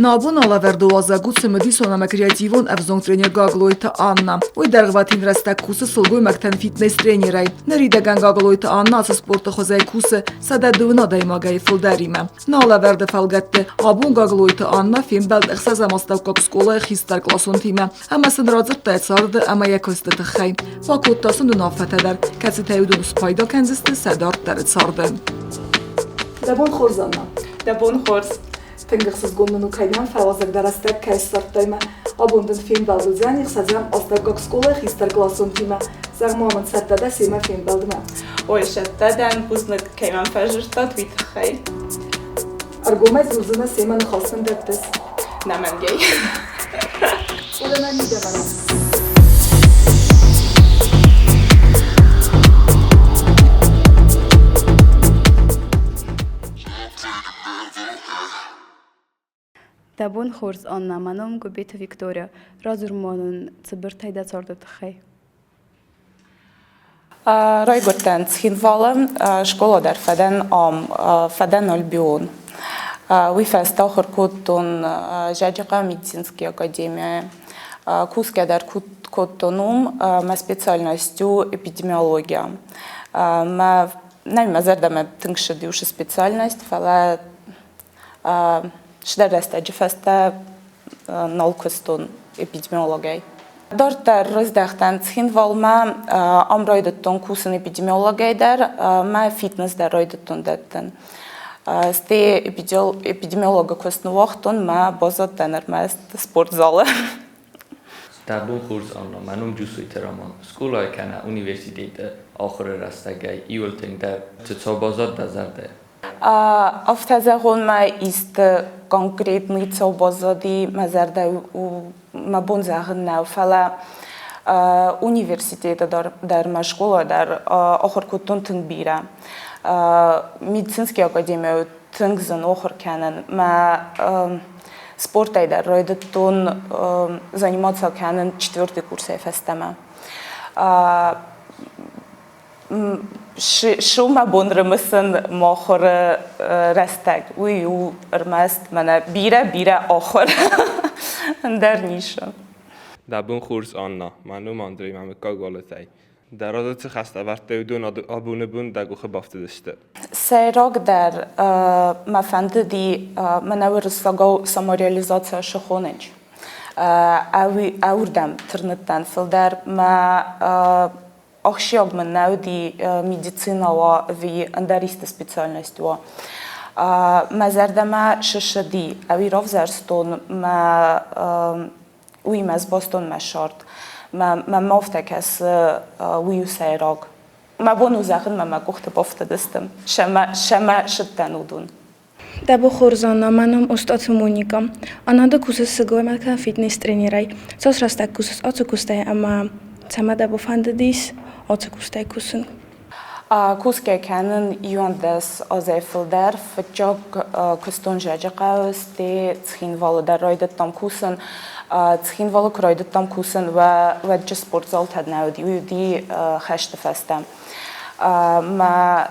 Нӕ абон алӕвӕрды уазӕг у цымыдисон ӕмӕ креативон ӕвзонг тренер Гаглойты Анна. Уый дӕргъвӕтин рӕстӕг кусы сылгоймӕгтӕн фитнес-тренерӕй. Ныридӕгӕн Гаглойты Анна ацы спорты хуызӕй кусы 102 адӕймагӕй фылдӕримӕ. Нӕ алӕвӕрды фӕлгӕтты абон Гаглойты Анна фембӕлд ӕхсӕзӕм астӕуккаг скъолайы хистӕркъласонтимӕ ӕмӕ сын радзырдта йӕ царды ӕмӕ йӕ куысты тыххӕй. Бакодта сын уынаффӕтӕ дӕр, кӕцытӕй уыдон спайда кӕндзысты сӕ дарддӕры царды. Дӕ бон хорз, Анна. Дӕ бон хорз. Тынг ӕхсызгон мын у, кӕй нӕм фӕуазӕг дӕ рӕстӕг кӕй ссардтай мӕ. Абон дын фембӕлд уыдзӕни ӕхсӕзӕм астӕуккаг скъолайы хистӕркъласонтимӕ. Зӕгъ-ма мын, цӕттӕ дӕ семӕ фембӕлдмӕ? Ой, цӕттӕ дӕн, бузныг, кӕй мӕм фӕзырдтат, уый тыххӕй. Ӕргомӕй дзурдзынӕ семӕ ныхас сын дӕттыс? Нӕмӕнгӕй. Уӕдӕ мидӕмӕ Дӕ бон хорз, Анна, мӕ ном Гуыбеты Виктория. Радзур-ма нын цыбыртӕй дӕ царды тыххӕй. Райгуырдтӕн Цхинвалы, скъола дӕр фӕдӕн ам, фӕдӕн Альбион. Уый фӕстӕ ахуыр кодтон Зӕджыхъӕуы медицинский академийы. Кусгӕ дӕр кодтон уым, мӕ специальность у эпидемиология. Мӕ нӕй мӕ зӕрдӕмӕ тынг ссыд уыцы специальность, фӕлӕ цыдӕр рӕстӕджы фӕстӕ нал куыстон эпидемиологӕй. Дарддӕр раздӕхтӕн Цхинвалмӕ, ам райдыдтон кусын эпидемиологӕй дӕр, мӕ фитнес дӕр райдыдтон дӕттын. Стӕй эпидемиологы куыст ныууагътон, мӕ баззадтӕн ӕрмӕст спортзалы. Дӕ бон хорз, Анна, мӕ ном Джусойты Роман. Скъолайы кӕнӕ университеты ахуыры рӕстӕгӕй иуыл тынгдӕр цы цау баззад дӕ зӕрдӕйы? Афтӕ зӕгъон мӕ исты конкретный цау баззади мӕ зӕрдӕ мӕ бон зӕгъын нӕу, фӕлӕ университеты дӕр мӕ скъола дӕр ахуыр кодтон тынг бирӕ. Медицинский академийы тынг зын ахуыр кӕнын. Мӕ спортӕй дӕр райдыдтон заниматься кӕнын четвертый курсӕй фӕстӕмӕ. Шы мӕ бон рымысын махуыры рӕстӕг. Уый у ӕрмӕст мӕнӕ бирӕ-бирӕ ахуыр. Ӕндӕр ницы. Дӕ бон хорз, Анна. Мӕ ном Андрей, мӕ мыггаг Уалытӕй. Дӕ разы цы хӕстӕ ӕвӕрдтай, уыдон абоны бон дӕ къухы бафтыдысты? Сӕйрагдӕр мӕ фӕндыди мӕнӕ уырыссагау самореализация схонынч. Ӕуырдӕм тырныдтӕн фылдӕр. Мӕ ахсджиаг мын нӕ уыди медицина уа ӕви ӕндӕр исты специальность уа. Мӕ зӕрдӕмӕ сысыди, ӕви равзӕрстон мӕ уыимӕ сбастон мӕ сӕрд. Мӕ ма афтӕ кӕсы, уый у сӕйраг. Мӕ бон у зӕгъын, мӕ мӕ къухты бафтыдысты. Сӕмӕ сыдтӕн уыдон. Дӕ бон хорз, Анна, мӕ ном Остъаты Моника. Анна, ды кусыс сылгоймӕгтӕн фитнес-тренерӕй. Цас рӕстӕг кусыс ацы куыстӕй ӕмӕ цӕмӕ дӕ бафӕндыдис ацы куыстӕй кусын? Кусгӕ кӕнын 11 азӕй фылдӕр. Фыццаг куыстон Зӕджыхъӕуы, стӕй Цхинвалы дӕр райдыдтам кусын. Цхинвалы куы райдыдтам кусын, уӕд спортзалтӕ нӕ уыди, уый уыди хӕсты фӕстӕ. Мӕ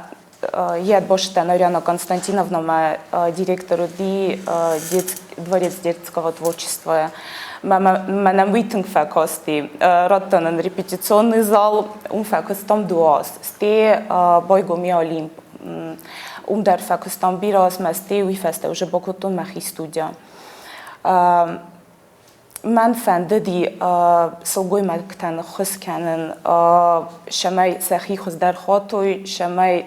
йӕ бостӕн Ариана Константиновна мӕ директор уыди Дворец детского творчества. Мӕнӕн уый тынг фӕкасти. Радта нын репетиционный зал, уым фӕкуыстам дыууӕ аз. Стӕй байгом и Олимп. Уым дӕр фӕкуыстам бирӕ азмӕ, стӕй уый фӕстӕ уже бакодтон мӕхи студия. Мӕн фӕндыди сылгоймӕгтӕн ӕххуыс кӕнын, цӕмӕй сӕхи хуыздӕр хотой, цӕмӕй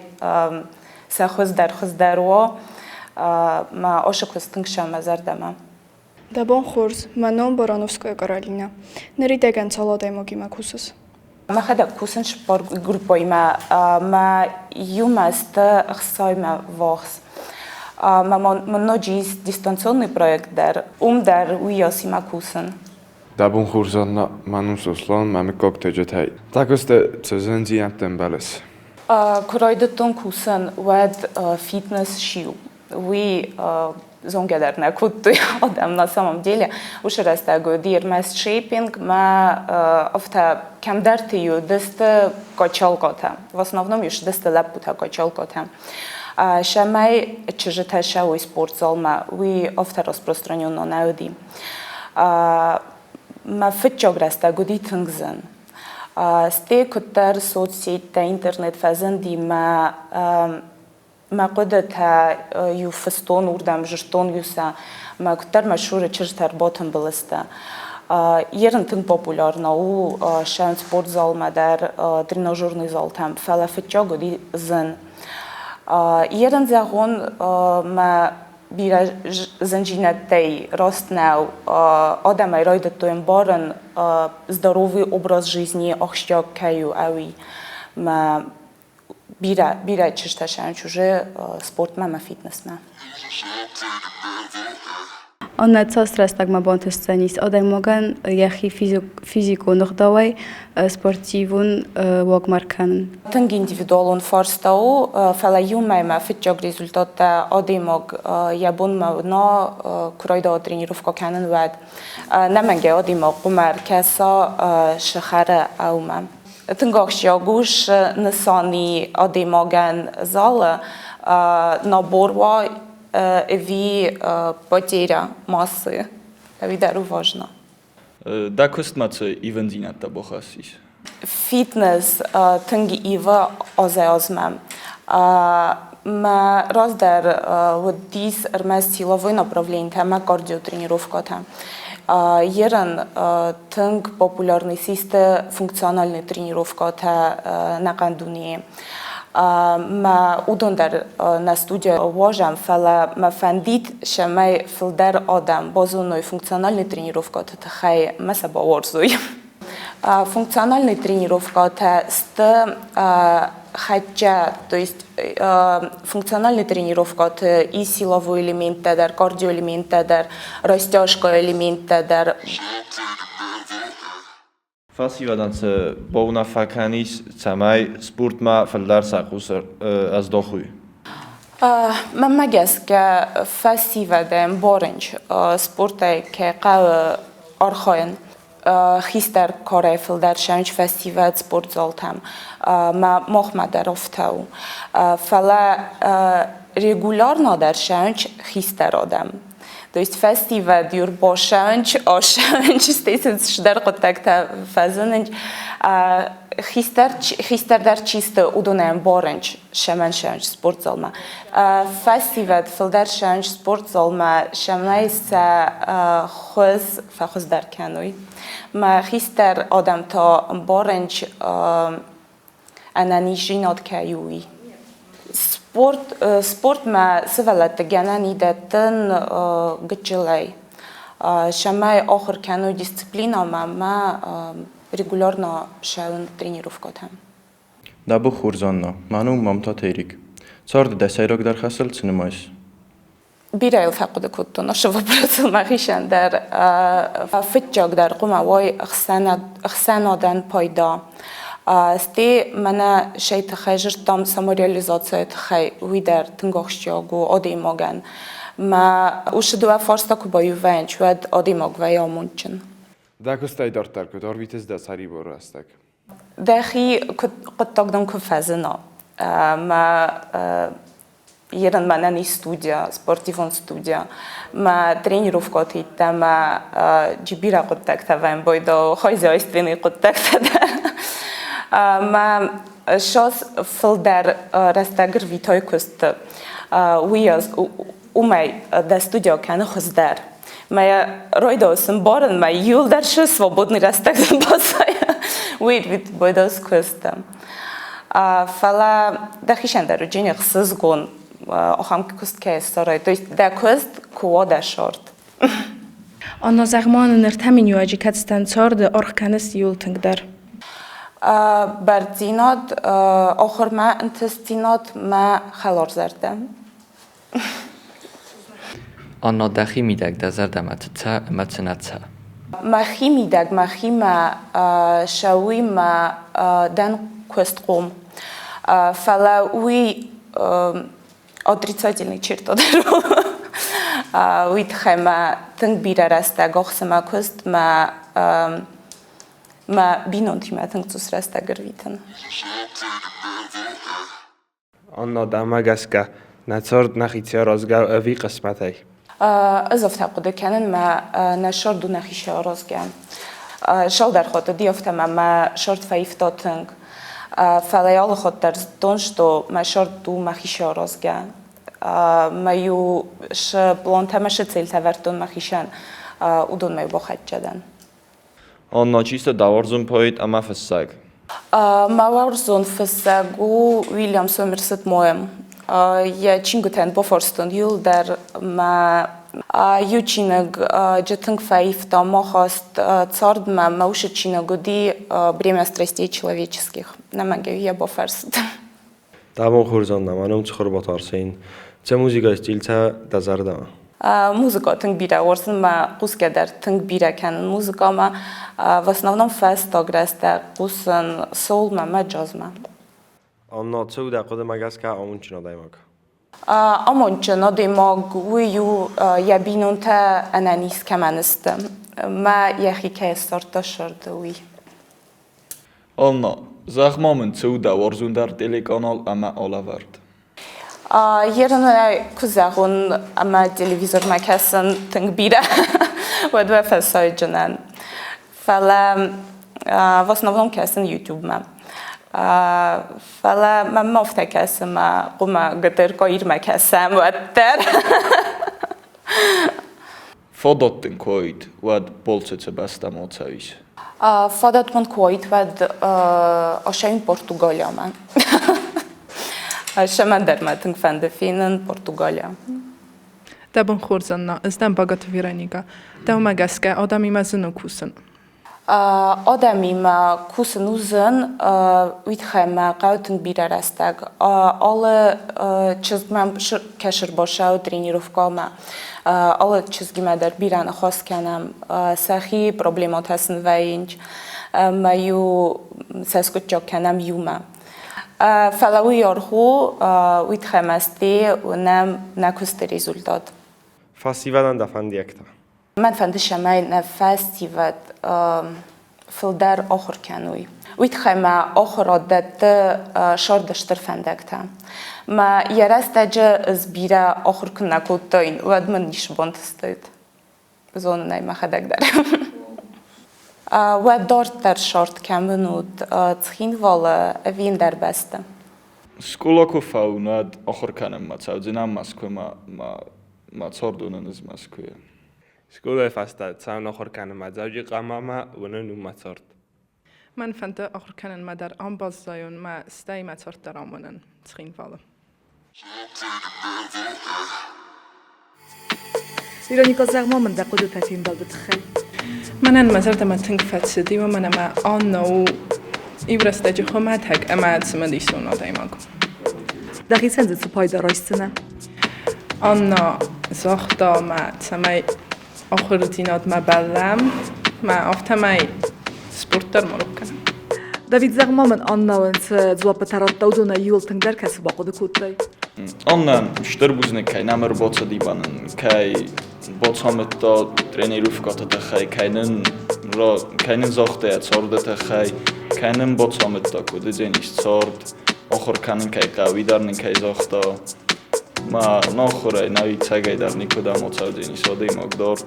сӕ хуыз дӕр хуыздӕр уа. Мӕ осы куыст тынг сӕ мӕ зӕрдӕмӕ. Дӕ бон хорз, мӕ ном Барановская Каролинӕ. Ныридӕгӕн цал адӕймагимӕ кусыс? Мӕхӕдӕг кусын цыппар группӕимӕ. Мӕ иумӕ сты ӕхсаймӕ ввахс. Мӕ мын ноджы ис дистанционный проект дӕр. Уым дӕр уыйасимӕ кусын. Дӕ бон хорз, Анна. Мӕ ном Сослан, мӕ мыггаг Тӕджытӕй. Дӕ куысты цы зындзинӕдтӕ ӕмбӕлыс? Куы райдыдтон кусын, уӕд фитнес сиу. Уый зонгӕ дӕр нӕ кодтой адӕм на самом деле. Уыцы рӕстӕг уыди ӕрмӕст шейпинг мӕ афтӕ кӕмдӕрты-иу уыдысты качалкатӕ. В основном иу уыдысты лӕппутӕ качалкатӕ. Цӕмӕй чызджытӕ ссӕуой спортзалмӕ, уый афтӕ распространенно нӕ уыди. Мӕ фыццаг рӕстӕг уыди тынг зын. Стӕй куыддӕр соцсеттӕ, интернет фӕзынди мӕ Мӕ хъуыдытӕ иу фыстон уырдӕм, зыстон-иу сӕ. Мӕ куыддӕр мӕ цуры чызджытӕ ӕрбатымбыл сты. Ерын тынг популярно у сӕ спортзалмӕ дӕр, тренажерный залтӕм, фӕлӕ фыццаг уыди зын. Ерын зӕгъон, мӕ бирӕ зындзинӕдтӕй раст нӕу. Адӕмӕй райдыдтой ӕмбарын, здоровый образ жизни ахсджиаг кӕй у, ӕви. Мӕ бирӕ, бирӕ чызджытӕ сӕм уже спортмӕ ӕмӕ фитнесмӕ. Аннӕ цас рӕстӕгмӕ бантысдзӕнис адӕймагӕн йӕхи физикон ӕгъдауӕй спортивон уагмӕ ӕркӕнын? Тынг индивидуалон фарста у, фӕлӕ иу мӕймӕ фыццаг результаттӕ адӕймаг йӕ бонмӕ уына, куы райдайа тренировкӕ кӕнын, уӕд. Нӕмӕнгӕй адӕймаг хъуамӕ ӕркӕса сыхӕры ӕумӕ. Тынг ахсджиаг у снысан и адӕймагӕн залы набор уа ӕви потеря массы, ӕви дӕр у важно. Дӕ куыстмӕ цы ивындзинӕдтӕ бахӕссис? Фитнес тынг ивы азӕй-азмӕ. Мӕ раздӕр уыдис ӕрмӕст силовой направленийтӕ ӕмӕ кардиотренировкӕтӕ. Ерын тынг популярный систы функциональный тренировкӕтӕ ӕнӕхъӕн дунейы. Мӕ уыдон дӕр нӕ студийы уазӕм, фӕлӕ мӕ фӕндид, цӕмӕй фылдӕр адӕм базоной функциональный тренировкӕты тыххӕй ӕмӕ сӕ бауарзой. Функциональный тренировкӕтӕ сты хӕццӕ, то есть функциональный тренировкӕты и силовой элементтӕ дӕр, кардиоэлементтӕ дӕр, растяжка элементтӕ дӕр. Фӕсивӕдӕн цы бауынаффӕ кӕнис, цӕмӕй спортмӕ фылдӕр сӕ хъус ӕздохой? Мӕнмӕ гӕсгӕ, фӕсивӕдӕн барынч спортӕй кӕй хъӕуы архайын. Хистӕр карӕй фылдӕр сӕнч фӕсивӕд спортзалтӕм мӕ махмӕ дӕр афтӕ у. Фӕлӕ регулярно дӕр сӕнч хистӕр адӕм. То есть фӕсивӕд иу ӕрбасӕнч, асӕнч, стӕй сын цыдӕр хъуыддӕгтӕ фӕзынынц. Хистӕр, хистӕрдӕр чи сты, уыдонӕн барынч сӕмӕн сӕнч спортзалмӕ. Фӕсивӕд фылдӕр сӕнч спортзалмӕ, цӕмӕй сӕ хуыз фӕхуыздӕр кӕной. Мӕ хистӕр адӕм та ӕмбарынц, ӕнӕниздзинад кӕй у, уый. Спорт, спортмӕ сывӕллӕтты гӕнӕн и дӕттын гыццылӕй, цӕмӕй ахуыр кӕной дисциплинӕмӕ ӕмӕ регулярно цӕуын тренировкӕтӕм. Дӕ бон хорз, Анна. Мӕ ном Мамтаты Эрик. Царды дӕ сӕйрагдӕр хӕсыл цы нымайыс? Бирӕ йыл фӕхъуыды кодтон ацы вопросыл мӕхицӕн дӕр. Фыццагдӕр хъуамӕ уой ӕхсӕнадӕн пайда. Стӕй мӕнӕ сӕй тыххӕй дзырдтам самореализацийы тыххӕй, уый дӕр тынг ахсджиаг у адӕймагӕн. Мӕ уыцы дыууӕ фарста куы баиу вӕййынц, уӕд адӕймаг вӕййы амондджын. Дӕ куыстӕй дарддӕр куыд ӕрвитыс дӕ сӕрибар рӕстӕг? Дӕхи хъуыддаг дын куы фӕзына, мӕ ерын мӕнӕн ис студия, спортивон студия. Мӕ тренировкӕты йеддӕмӕ джи бирӕ хъуыддӕгтӕ вӕмбойдау, хозяйственный хъуыддӕгтӕ дӕр. Мӕ ссӕдз фылдӕр рӕстӕг ӕрвитой куысты. Уый уымӕй дӕ студио кӕны хуыздӕр. Мӕ райдыдта ӕмбарын, мӕ иуылдӕр шы свободный рӕстӕг баззайы, уый райдыдта куысты. Фӕлӕ дӕхицӕн дӕр уыди ӕхсызгон ахӕм куыст кӕй ссарай. То есть дӕ куыст куы уа дӕ сорт. Анна, зӕгъ-ма нын ӕртӕ миниуӕджы, кӕцытӕн царды аргъ кӕныс иууыл тынгдӕр? Бӕрдзинад, ахуырмӕ ӕнтыстдзинад, мӕ хӕларзӕрдӕ. Анна, дӕхи мидӕг дӕ зӕрдӕмӕ цы цӕ ӕмӕ цы нӕ цӕ? Мӕхи мидӕг мӕхимӕ сӕуый мӕ дӕн куыстхъом. Фӕлӕ уый отрицательный черта дӕр у. Уый тыххӕй мӕ тынг бирӕ рӕстӕг ӕхсы мӕ куыст, мӕ мӕ бинонтимӕ тынг цъус рӕстӕг ӕрвитын. Анна, дӕмӕ гӕсгӕ, нӕ цард нӕхицӕй аразгӕ у ӕви хъысмӕтӕй? Ӕз афтӕ хъуыды кӕнын, мӕ нӕ сӕрд у нӕхицӕй аразгӕ. Цалдӕр хатты уыди афтӕ, ӕмӕ мӕ сӕрд фӕивта тынг. Фӕлӕ алы хатт дӕр зыдтон, что мӕ сӕрд у мӕхицӕй аразгӕ. Мӕ-иу цы плантӕ ӕмӕ цы цельтӕ ӕвӕрдтон мӕхицӕн, уыдонмӕ-иу бахӕццӕ дӕн. Анна, чи сты дӕ уарзон поэт ӕмӕ фыссӕг? Мӕ уарзон фыссӕг у Уильям Сомерсет Моэм. Йӕ чингуытӕн бафарстон иуылдӕр мӕ иу чиныг джы тынг фӕивта махаст цардмӕ. Мӕ уыцы чиныг уыди «Бремя страстей человеческих». Нӕмӕнгӕй йӕ бафӕрсыд. Дӕ бон хорз, Анна, мӕ ном Цхуырбаты Арсен. Цы музыкӕйы стильтӕ дӕ зӕрдӕмӕ? Музыка тынг бирӕ уарзын, мӕ хъусгӕ дӕр тынг бирӕ кӕнын музыкамӕ. В основном фӕстаг рӕстӕг хъусын соулмӕ мӕ джазмӕ. Анна, цы у дӕ хъуыдымӕ гӕсгӕ амондджын адӕймаг? Амондджын адӕймаг уый у, йӕ бинонтӕ ӕнӕниз кӕмӕн сты, мӕ йӕхи кӕй ссардта сырды, уый. Анна, зӕгъ-ма мын, цы у дӕ уарзондӕр телеканал ӕмӕ алӕвӕрд? Ерынӕй куы зӕгъон ӕмӕ телевизормӕ кӕсын тынг бирӕ, уӕд уӕ фӕсайджынӕн. Фӕлӕ в основном кӕсын YouTube-мӕ. Фӕлӕ мӕм афтӕ кӕсы, мӕ хъуымӕ ГТРК Ирмӕ кӕсӕм уӕддӕр. Фадат дын куы уаид, уӕд балцы бӕстӕм ацӕуис? Фадат мын куы уаид, уӕд ацӕуин Португалиямӕ. Цӕмӕндӕр мӕ тынг фӕнды фенын Португалия. Дӕ бон хорз, Анна. Ӕз дӕн Багаты Вероникӕ. Дӕумӕ гӕсгӕ адӕмимӕ зын у кусын? Адӕмимӕ кусын у зын, уый тыххӕй мӕ хъӕуы тынг бирӕ рӕстӕг. Алы чызг мӕм кӕсы ӕрбацӕуы тренировкӕмӕ. Алы чызгимӕ дӕр бирӕ ныхас кӕнӕм, сӕхи проблемӕтӕ сын вӕййынц, ӕмӕ-иу сӕ скъуыддзаг кӕнӕм иумӕ. Фӕлӕ уый аргъ у, уый тыххӕй мӕ сте уынӕм нӕ куысты результат. Фӕсивӕдӕн дӕ фӕндиӕгтӕ? Мӕн фӕнды, цӕмӕй нӕ фӕсивӕд фылдӕр ахуыр кӕной. Уый тыххӕй мӕ ахуырад дӕтты сӕрды стыр фӕндӕгтӕ. Мӕ йӕ рӕстӕджы ӕз бирӕ ахуыр куы нӕ кодтаин, уӕд мын ницы бантыстаид. Зонын ӕй мӕхӕдӕг дӕр. Уӕд дарддӕр сӕрд кӕм уынут, Цхинвалы ӕви ӕндӕр бӕсты? Скъола куы фӕуын, уӕд ахуыр кӕнынмӕ цӕудзынӕн Мӕскуымӕ, мӕ цардуынӕн ӕз Мӕскуыйы. Скъолайы фӕстӕ цӕуын ахуыр кӕнынмӕ Дзӕуджыхъӕумӕ уынын у мӕ цард. Мӕн фӕнды ахуыр кӕнынмӕ дӕр ам баззайон, мӕ стӕй мӕ цард дӕр ам уынын, Цхинвалы. Вероника, зӕгъ-ма мын дӕ хъуыдытӕ фембӕлды тыххӕй. Мӕнӕн мӕ зӕрдӕмӕ тынг фӕцыди, уымӕн ӕмӕ Анна у иу рӕстӕджы хуымӕтӕг ӕмӕ цымыдисон адӕймаг. Дӕхицӕн дзы цы пайда райсдзынӕ? Анна загъта мӕ, цӕмӕй ахуырдзинадмӕ бӕллӕм, мӕ афтӕмӕй спорт дӕр ма рох кӕнӕм. Давид, зӕгъ-ма мын, Аннауӕн цы дзуаппытӕ радта, уыдонӕй иуыл тынгдӕр кӕцы бахъуыды кодтай? Анна, стыр бузныг, кӕй нӕм ӕрбацыди нын, кӕй бацамыдта тренировкӕты тыххӕй, кӕй нын, кӕй нын загъта йӕ царды тыххӕй, кӕй нын бацамыдта, куыд уыдзӕнис цард, ахуыр кӕнын кӕй хъӕуы, уый дӕр нын кӕй загъта. Мӕ нахуырӕй нӕуи цӕгӕй дӕр никуыдӕм ацӕудзӕнис адӕймаг дард.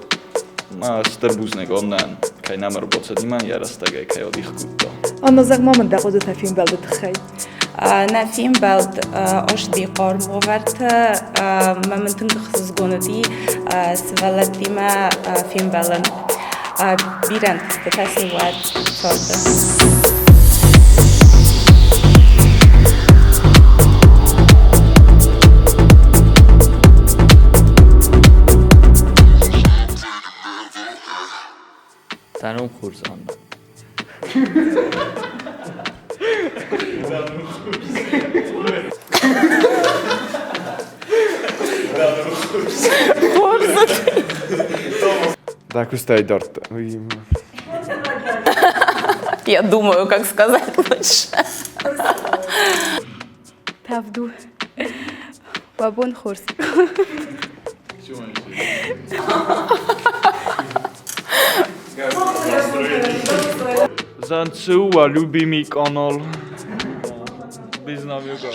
Мӕ стыр бузныг Аннӕн, кӕй нӕм ӕрбацыди, мӕн йӕ рӕстӕгӕй кӕй адих кодта. Анна, зӕгъ-ма мын дӕ хъуыдытӕ фембӕлды тыххӕй. Нӕ фембӕлд ацыди хъарм уавӕрты, ӕмӕ мын тынг ӕхсызгон уыди сывӕллӕттимӕ фембӕлын. Бирӕ ӕнтыстытӕ сын уӕд царды. Дӕ ном хорз, Анна. Дӕ куыстӕй дарддӕр. Я думаю, как сказать лучше. Тӕвд у. Уӕ бон хорз. Зан цы у уӕ любимый канал? Без намека.